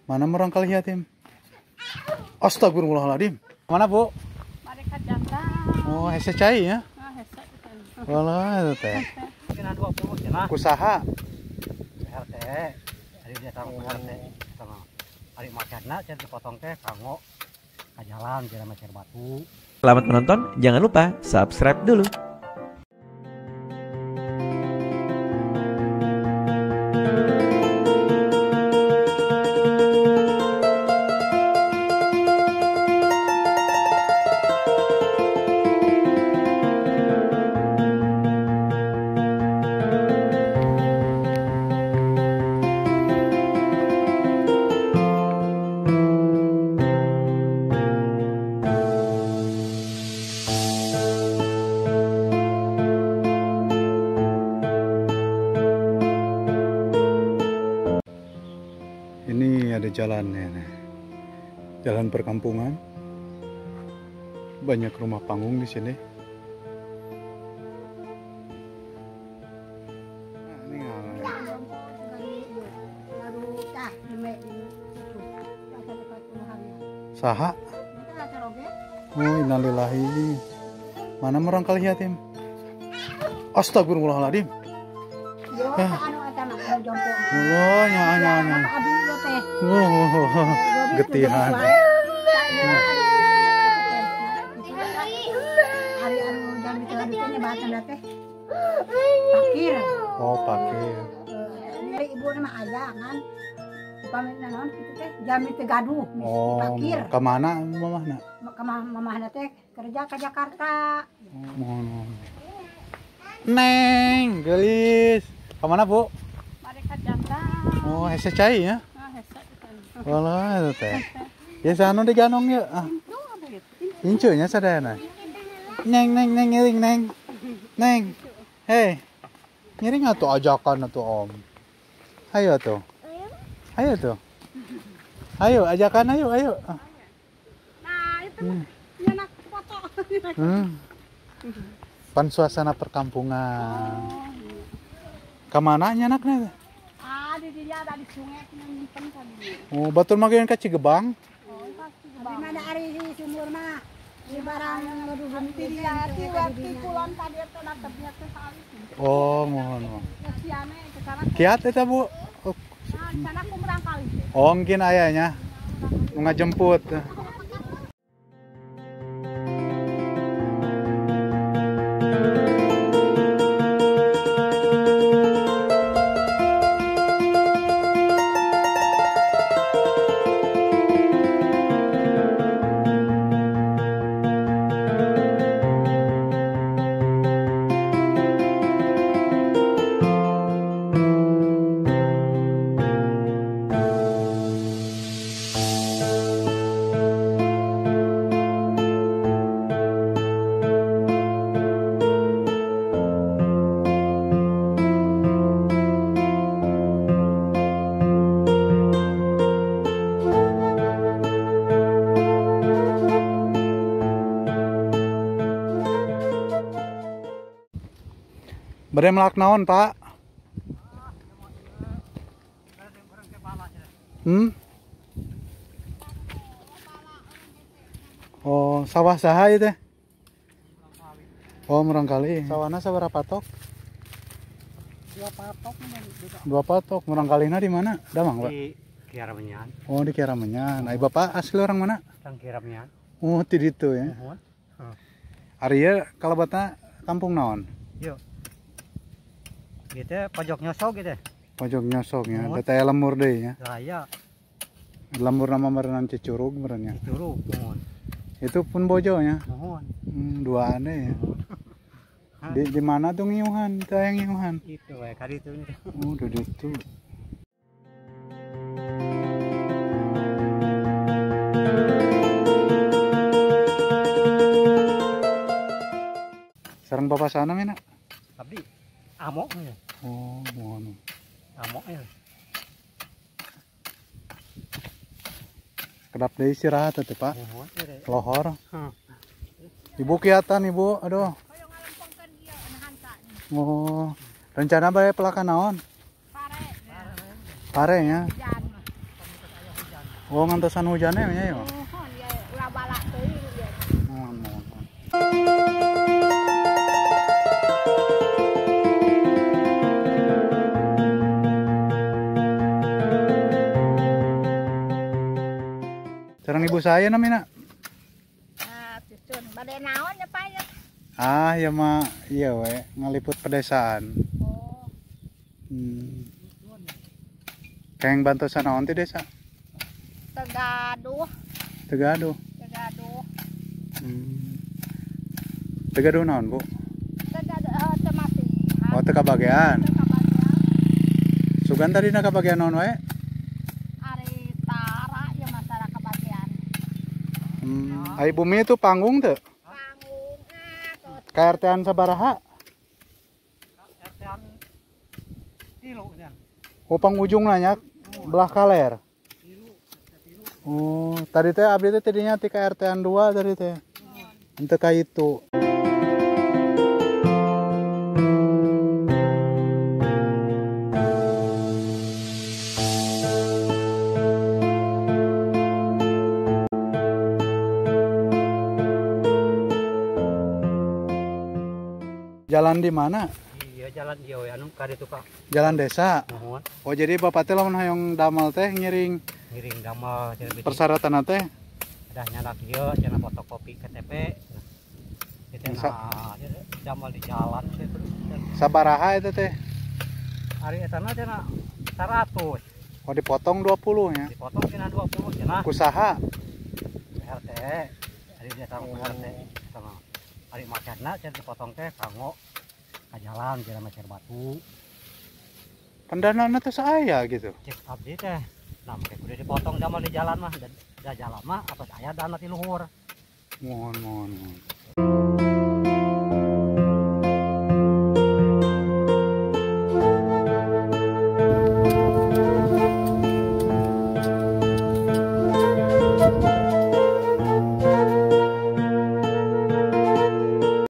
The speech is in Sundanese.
Mana merangkal yatim? Astagfirullahaladzim. Mana Bu? Mereka janda. Oh, hese cai ya? Ah, hese. Walah, itu teh. Kusaha. RT. Ari dia tahu RT sama. Ari macarna cenah dipotong teh kanggo ka jalan kira macar batu. Selamat menonton, jangan lupa subscribe dulu. Ini ada jalannya nih. Jalan perkampungan. Banyak rumah panggung di sini. Nah, ini saha? Oh, innalillahi. Mana merangkal yatim? Astagfirullahaladzim. Allah, nya. Oh, getihan. Pakir. Oh, pakir. Ibu nama ayah kan. Upami naon kitu teh jami teh gaduh. Oh, pakir. Ke mana mamahna? Ke mamahna teh kerja ke Jakarta. Oh, Neng, gelis. Ke mana, Bu? Mereka janda. Oh, hese cai ya? Ah, hese. Walah, itu teh. Ya sanu diganong ya. Ah. Incunya sadayana. Neng, neng, neng, ngiring, neng. Neng. Hei. Ngiring atuh ajakan atuh Om. Ayo tuh. Ayo tuh. Ayo ajakan, ayo, ayo. Nah, itu nyenak foto. Pan suasana perkampungan. Kemana nyenaknya? Ah, di dia ada di sungai nyimpen tadi. Oh, batur mah ka Cigebang. Oh, di mana ari di sumur mah? Di barang ngaduhun ti dia ti kulon tadi teh natepnya teh saali. Oh, mohon. Kiat eta Bu. Nah, sana ku merangkali. Oh, mungkin ayahnya ngajemput. Bade melak naon, Pak? Oh, sawah saha ieu teh? Oh, murangkali. Sawahna sabaraha patok? 2 patok. 2 patok. Murangkalina di mana? Damang, Pak? Di Kiaramenyan. Oh, di Kiaramenyan. Ai Bapak asli orang mana? Orang Kiaramenyan. Oh, di ditu ya. Muhun. Ari ieu kalabatna kampung naon? Yo. Gitu pojok nyosok gitu. Pojok nyosok ya. Ada lembur deh ya. Raya. Lembur nama merenan Cicurug merennya. Cicurug, mohon. Itu pun bojo ya. Mohon. Dua aneh ya. Di mana tuh ngiuhan? Tayang ngiuhan. Itu kayak kali itu. Oh, di situ. Sareng bapak sana mina? Abdi amok ya. Oh, mohon. Amok ya. Kedap deui istirahat atuh, Pak. Lohor. Ibu kiatan Ibu, aduh. Oh, rencana bae pelakan naon? Pare. Pare ya. Oh, ngantosan hujannya nya ya. Muhun ya ulah balak teuing ya. Muhun muhun. Sareng ibu saya namina. Ah, cucun. Bade naon ya Pak ya? Ah, ya mah iya we, ngaliput pedesaan. Oh. Keng bantosan naon ti desa? Tegaduh. Tegaduh. Tegaduh. Tegaduh naon, Bu? Tegaduh teu masihan. Oh, teu kabagean. Teu kabagean. Sugan tadi na kabagean naon wae? Ari tara ya masalah kabagean. Ai bumi itu panggung teu? Panggung ah. KRT-an sabaraha? KRT-an tilu nya. Oh, pangujung nya belah kaler. Oh, tadi teh abdi teh tadinya ti KRT-an 2 tadi teh. Henteu ka itu. Jalan di mana? Iya, jalan ieu we anu ka ditu Pak. Jalan desa. Muhun. Oh, jadi bapak teh lamun hoyong damel teh ngiring ngiring damel persyaratan teh dah nyanak ieu cenah fotokopi KTP. Itu nah, damel di jalan teh. Sabaraha eta teh? Ari eta mah cenah 100. Oh, dipotong 20 nya. Dipotong cenah 20 cenah. Kusaha? RT. Ari dia tanggung RT sama. Ari macarna cenah dipotong teh kanggo ka jalan cenah macar batu. Pendanaanna teh saaya gitu. Cek abdi teh. Nah, make kudu dipotong damel di jalan mah, da jalan mah atos aya dana ti luhur. Mohon mohon mohon.